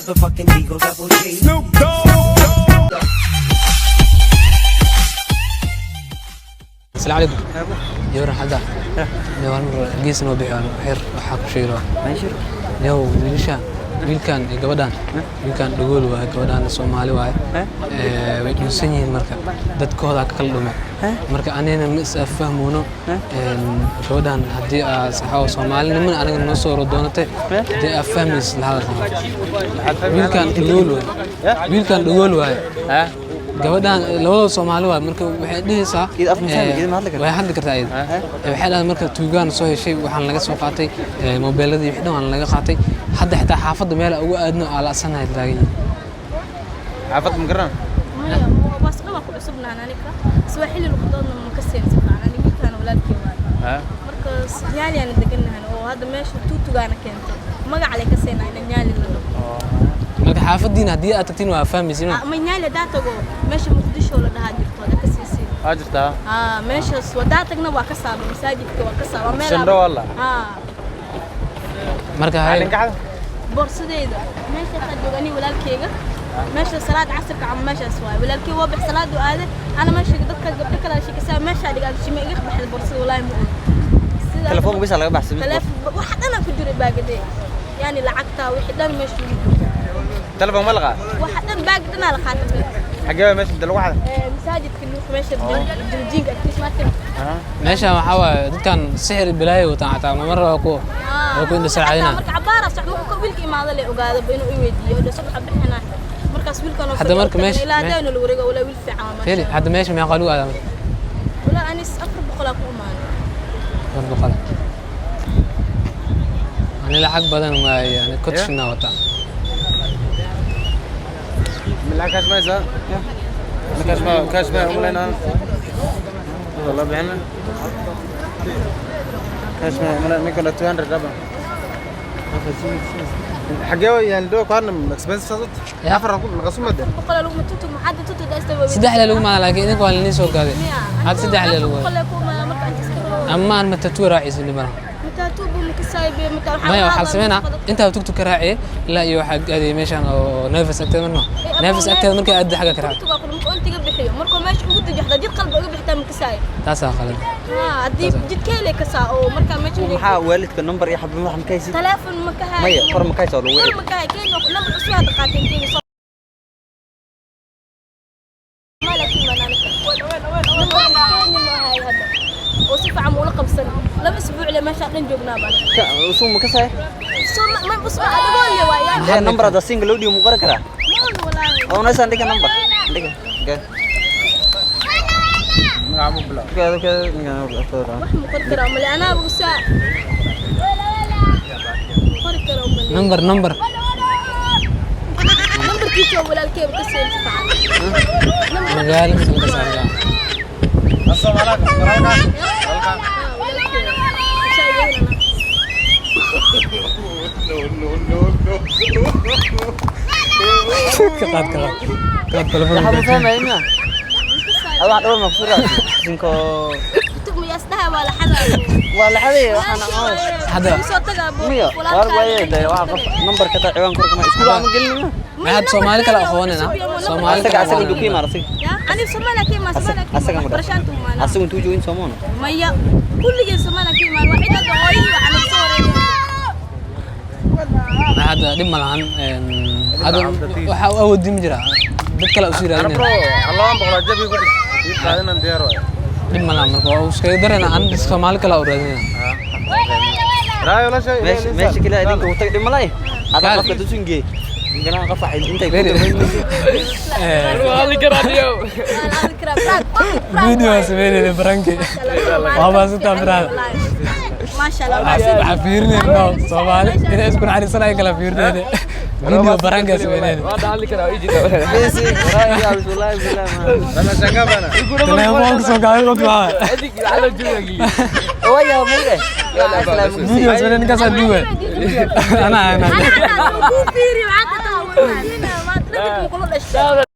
Motherfucking Eagle Double G. Snoop Dogg. Asalaamu calaykum yowran hadda niyow, hal mar gees noo bixi, xir waxaa ku sheegi rabaa niyow. Wiilashaan, wiilkan iyo gabadhan, wiilkan dhagool waaye, gabadhaan Soomaali waaye. Way dhunsan yihiin, marka dadkooda ka kala dhume. Marka anina ma is afahmoono. Gabadhan haddii aa saxo Soomaalinimana aniga noo soo doonatay, haddii aa fahmaysid la hadal. Wiilkan dhagool waaye, wiilkan dhagool waaye, gabadhan labadooda Soomaali waaye. Marka waxay dhehaysaa Iyada af ma fahmi, iyada ma hadli kartaa? Way hadli kartaa iyada. Waxay dhahday marka tuugaan soo heshay, waxaan laga soo qaatay mobeeladii, wixii dhan waan laga qaatay. Hadda xitaa xaafadda meel ugu aadno aa la-sanahay taagan yihiin. Xaafad ma garan? Maya, waas dhan waa ku cusubnahan aniga. Swahili luqadoodna ma ka seen si fiican. Aniga wiilkaana walaalkay waaye. Marka Nyaaliyaana degannahan oo hadda meesha tuutugaana keentay. Magac le ka seenaa ina Nyaali la dhaho. Marka xaafaddiina haddii aad tagtiin waa fahmaysin. Ma Nyaali haddaa tago, meesha Muqdisho la dhahaa jirto hadda ka siisin. Waa jirtaa. Haa, meeshaas wadaa tagna waa ka saaba, masaajidka waa ka saaba meel. Shandho walla. Haa. Marka hay Calinkacda. Boorsadeyda meeshaasaa jooga aniga walaalkeyga, meesha salaad casirka ama meeshaas waaye. Walaalkey waa bax, salaadu aade, ana meesha dadka gabdho kale sheekaysaa, meeshaa dhigaan shima iga baxday boorsada, walaahi ma ogi. Telefoonka bisa laga baxsay. Telefoon waxa dhan aan ku jiray baagadee, yani lacagta wixii dhan meesha ugu jiro. Telefoon ma laqa? Waxa dhan baag dhanaa la qaatay. Xagee waa meesha inta lagu xaday? Masaajidka Luuq, meesha jirjiinka agtiis marka. Meeshan waxaa waaye dadkan sixir bilaayo wataan, xataa mar waa ku indhasarcadina. Marka cabaara socdo, marka wiilka imaado le ogaado inuu i weydiiyo oo subaxa bixina. Markaas wiilkan oo Hadda marka meesha- ilaa hadaynu la wareego, walaa wiil fiican waa. Fili, hadda meesha meeqa lagu aadaa marka? Walaa anis 400 ku imaanay. 400. Ani lacag badan maayo, yani kotshinaa wataa. Lacag kaash ma haysaa? Kaash ma, kaash ma umaleynaa. Wala bixina. Kaash ma umaleyn ninka 200 raba. Xagee waa yani dhow kaarna expensive saasut? 4,000 laga soo madan. 100 lagu tutu maxaa tutu daasta waa. 3 le lagu maada, laakiin idinka waa liniin soo gaaday. Hadda 3 le lagu 100 ku imaanay marka inta iska rabo. Ama aan matatu raacaysa dhibana. Matatu buu makasaybe mata waxaa. Maya, waxaa sameynaa intaa tugtug ka raaciyay ilaa iyo waxaa aadayay meeshaan oo Neefas agteeda marno, Neefas agteeda markay aadda xagga ka raaci. Tutuga ku marka intiga bixiyo, markuu meesha ugu dejo xataa jid qalba uga bixitaa makasay. Taasaa qalad. Haa, haddii jidkeele kasaa oo markaa meesha Maxaa waalidka number iyo xabin wax ma ka haysid? Telefoon ma ka hayo. Maya, far ma ka haysaa lagu Far ma ka hayo. Kenya number cusub hadda qaateen, Kenya Soomaaliya ka imaan aniga. Number Kenya ma hayo hadda. Oo si fiican ula qabsan. 2 isbuuc le meesha dhan joognaa baan. Usuu ma ka saay? Soo ma usoo adigoo le waayaan. Ee number hadda single loo dhigo mu qoran karaa? Ma ogi walaahi. Oo naysan dhiga number. Dhiga. Okay. Okay, okay. Wax ma qori karaa male, anaa usaa. Qori karaa male. Number, number. Numberkiisa oo walaalkeyba ka soo si fiican. Magaalo mid laga saargaa. Walaalkeyba. Usaa weynana. Ka qaad, ka qaad, qaad telefoon. Waxa ma fahmayna? Adaa dhawr ma ku raacay. Sinko. Tug miyaas dhaha waa la xadaa. Waa la xaday waxaan aqoon. Soo tagaa buu. Miya, waar waaye day waxa qof number ka taa ciwaan korka ma iskuul aan gelin. Ma hadda Soomaali kala aqoonina, Soomaali Asaga kala asaga intuu aqoonina. ku imaan asaga. Ya, ani Soomaaliya ka imaan, Soomaaliya ka Asaga imaan. ma Waxbarashaan tumaana. Asaga intuu joogin Soomaano. Maya, kulligeen Soomaaliya ka imaan. Waa cid hadda hooyadii waxaa naga soo wareegay. Ma hadda dhib ma lahan. Hadda waxaa u awoodin ma jira dad kale usii raadinaya. Dhib ma lahan, marka waa iskaga darayna, an Soomaali kale u raadinaya. Meesha meesha kale idinka uu tag dhimalay. Hada Kaal. Qofka dusun geey. Ninkana qof wax intay ku Very. Waa la hadli karaa. Prank, prank Video waaye. sameynayna prank-i. Waa maasantaa, brother. Maasha Allah. Waxaa fiirinayna Soomaali inay isku naxariisanayaan kala fiirinayna. Video prank-a sameynayna. Bisi, wallahi wallahi billahi. Telefoonka soo gaaday qofka waxaa. Waya mude. Video sameynayna ninkaasaa duwe. Anaa anaa. Ana ku fiiri waxaa ka tahay. Maanta kula dhashay.